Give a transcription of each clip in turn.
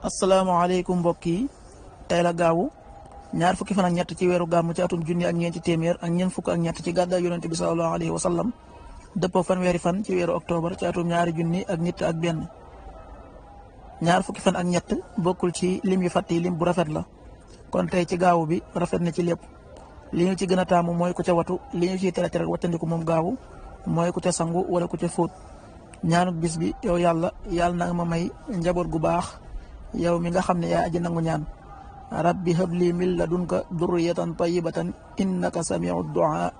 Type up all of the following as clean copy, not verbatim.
asalaamaaleykum mbokk yi tey la gaawu ñaar fukki fan ak ñett ci weeru gàmm ci atum junni ak ñeenti téeméer ak ñeent fukk ak ñett ci gàddaay yonente bi sallallahu alayhi wa sallam dëppoo fanweeri fan ci weeru octobre ci atum ñaari junni ak nit ak benn. ñaar fukki fan ak ñett bokkul ci lim yu fàtt yi lim bu rafet la kon tey ci gaawu bi rafet na ci lépp li ñu ci gën a taamu mooy ku ca watu li ñu ciy tere tere wattandiku moom gaawu mooy ku ca sangu wala ku ca fóot. ñaanuk bis bi yow yàlla na nga ma may njaboot gu baax yow mi nga xam ne yaa aji nangu ñaan rabbi habli min ladunka durriyatan tayyibatan innaka samiu duaa.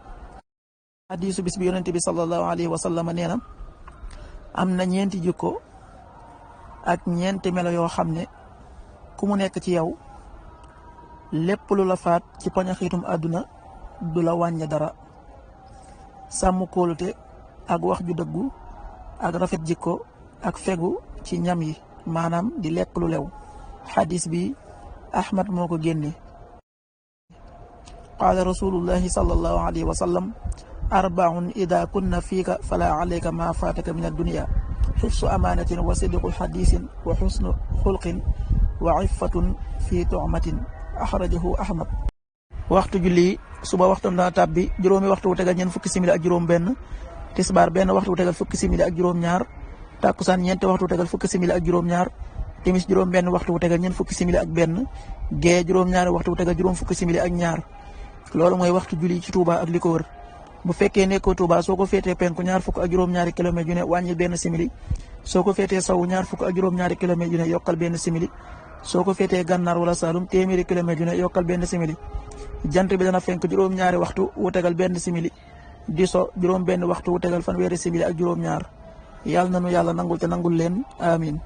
hadiisu bis bi yonente bi sallallahu alayhi wa sallam nee na am na ñeenti jikko ak ñeenti melo yoo xam ne ku mu nekk ci yow lépp lu la faat ci poñaxiitum àdduna du la wàññi dara. sàmm kóolute ak wax ju dëggu ak rafet jikko ak fegu ci ñam yi maanaam di lekk lu lew. xadis bi Ahmad moo ko génne. qaala rasulullahi sallallahu alayhi wa sallam arbaun ida kunna fiika fala alayka ma faataka min addunia xifsu amaanatin wa sidqu xadisin wa xusnu xulqin wa iffatun fi tumatin axrajahu Ahmad. waxtu julli suba waxtam dana tàbbi juróomi waxtu wu tegal ñeent fukki simili ak juróom benn, tisbaar benn waxtu wu tegal fukki simili ak juróom ñaar, takkusaan ñeenti waxtu wu tegal fukki simili ak juróom ñaar, timis juróom benn waxtu wu tegal ñeent fukki simili ak benn, gee juróom ñaari waxtu wu tegal juróom fukki simili ak ñaar. loolu mooy waxtu julli ci Touba ak li ko wër. bu fekkee nekkoo Touba soo ko féetee penku ñaar fukk ak juróom-ñaari kilomètre yu ne wàññil benn simili, soo ko féetee sawu ñaar fukk ak juróom-ñaari kilomètre yu ne yokkal benn simili, soo ko féetee gànnaar wala Saalum téeméeri kilomètre yu ne yokkal benn simili. jant bi dana fenk juróom-ñaari waxtu wu tegal benn simili, di so juróom benn waxtu wu tegal fanweeri simili ak juróom-ñaar. yàlla na nu yàlla nangul te nangul leen amiin.